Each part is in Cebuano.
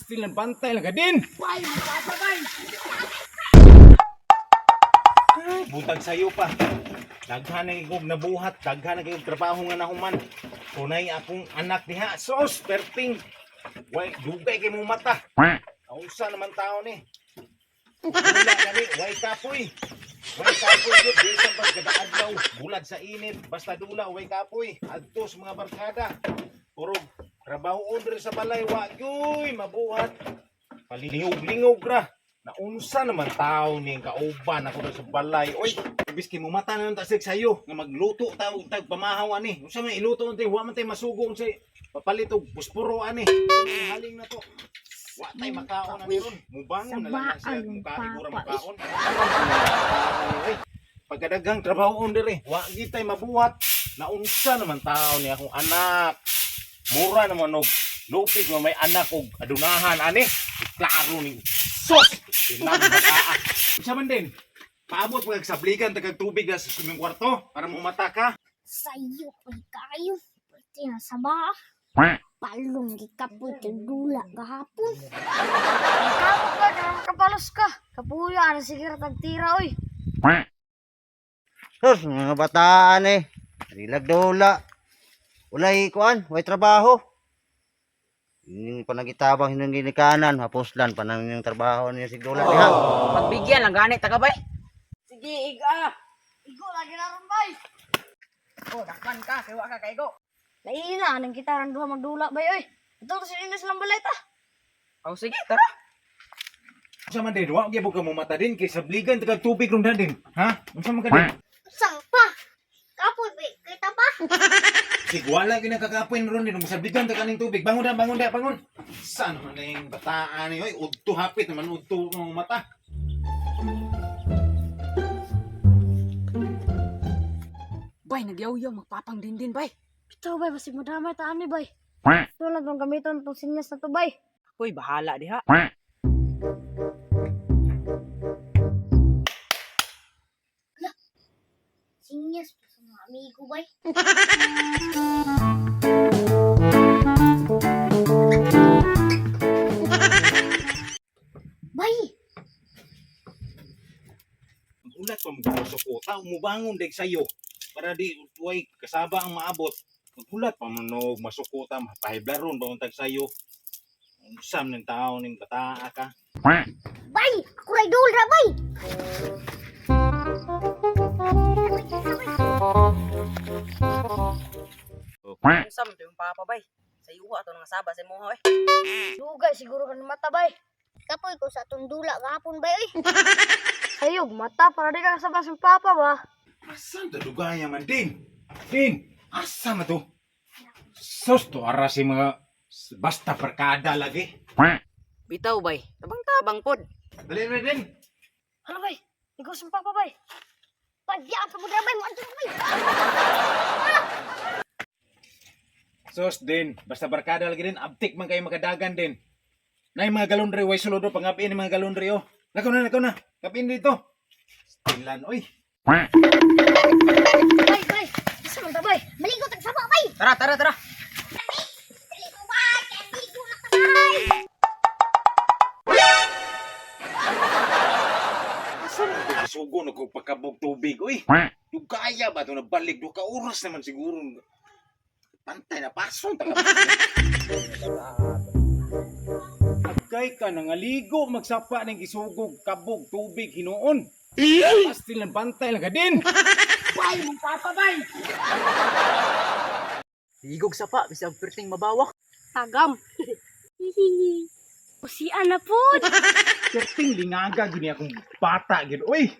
Pastil ng bantay lang ka din. Bay, magpapa bay. Ay, butag sayo pa. Daghan na kog nabuhat, daghan na kog trabaho nga nahuman. Kunay akong anak diha. Sos, perting. Way, dugay kay mo mata. Unsa naman tao ni? Wala gani, way kapoy. Way kapoy gyud bisan pag kada adlaw, bulad sa init, basta dula way kapoy. Adto sa mga barkada. Puro trabaho diri sa balay wa gyuy mabuhat. Palilingog-lingog ra. Naunsa naman tao ning kauban ako diri sa balay. Oy, imbis kay mumata na lang ta sig sayo nga magluto ta og tag pamahaw ani. Unsa man iluto untay wa man tay masugo unsay papalit og puspuro ani. Haling na to. Wa tay makaon ani ron. Mubangon na lang na siya Sabaan, mukaon mura papa. makaon. Oy, pagkadaghang trabaho on diri, wa gitay mabuhat. Naunsa naman tao ni akong anak. Mura naman og lupig nga may anak og adunahan ani. Klaro ni sos. Tinag bataa. Unsa man din? Paabot pag sabligan tagag tubig na sa kuming kwarto para mumata ka. Sayo kay kayo. Pwede na sa ba? Palong gikapoy kay dula gahapon. Kamot ka, karang kapalos ka. Kapuya, na sige tagtira, oy. Sus, mga bataan eh. Rilag dula. Walay kuan, way trabaho. Yung panagitabang hinanginikanan, hapuslan, panang yung trabaho niya si Dula. Diha. Pagbigyan lang gani ta ka bay. Sige, iga. Igo, lagi na ron, bay. Oh, dakpan ka, kay wa ka kaigo. Laina, nang kita ran duha magdula, bay, oy. Ito to si Ines lang balay ta. Oh, sige, tara. Unsa man din? Wa gyud ka mumata din kay sabligan tagag tubig ron din. Ha? Unsa man ka din? Sang pa? Kapoy ba? Kita pa? Sig wala gyud nakakapoy ron din sabligan ta kaning tubig. Bangon na, bangon na, bangon. Saan naman na yung bataan ni oy? Udto hapit naman udto mo mata. Bay, nagyaw-yaw magpapang din bay. Ito, bay, basig mo damay ta ani, bay. Ito lang tong gamiton tong sinyas na to, bay. Hoy, bahala diha. Sinyas pa sa mga amigo bay. Bay! Magulat pa mo sa kota, mubangon deg sayo para di way kasaba ang maabot. Magulat pa mo no masukota, pahiblaron ba untag sayo. Unsa man ning tao ning bataa ka? Bay! Ako ray dula bay! Unsa man to yung papa bay? Sa yuwa to nga saba sa imo oy. Dugay, siguro ka ng mata, bay. Kapoy ko sa atong dula gahapon bay oy. Sayog, mata, para di ka kasama sa papa, ba? Asan to dugaya man din? Din, asa man to? Sus to ara si mga basta barkada lagi. Bitaw bay, tabang-tabang pod. Dali na din. Ano, bay? Ikaw sa papa, bay. Pagyaan sa mudra bay mo adto bay. Sus din, basta barkada lagi din, abtik man kayo makadagan din. Nay mga galon re, way sulod oh, pangapin ni mga galon re oh. Lakaw na, lakaw na. Kapin dito. Stilan oy. Bay, bay. Isa man ta, bay. Maligo tag saba bay. Tara, tara, tara. Dali ko bay, kay ligo na ta bay. Asa man to gisugo na ko pagkabog tubig oy. Dugaya ba to nabalik do ka oras naman siguro. Pantay na pasong ta. Agkay ka nangaligo magsapa ning gisugog kabog tubig hinuon. Pastil ng bantay lang ka din. Bay, mong papa bay. Ligog sa pa, bisag perting mabawak. Tagam. Usian na po. Perting lingaga gini akong bata gid. Uy.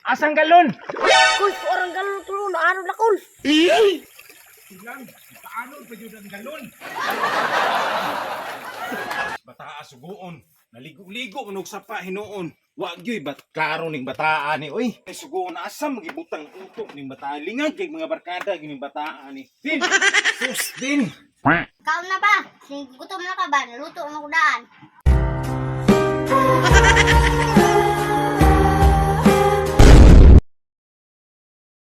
Asang galon? Kul, orang galon tulo na ano na kul. Ilang, paano pa yun ang galon? Bataa suguon. Naligo-ligo manog sapa hinuon. Wa gyoy bat klaro ning bataa ni oy. Ay suguon asa magibutang utok ning bataa lingag kay mga barkada gining bataa ni. Din. Sus din. Kaon na ba? Gutom na ka ba? Naluto na ko daan.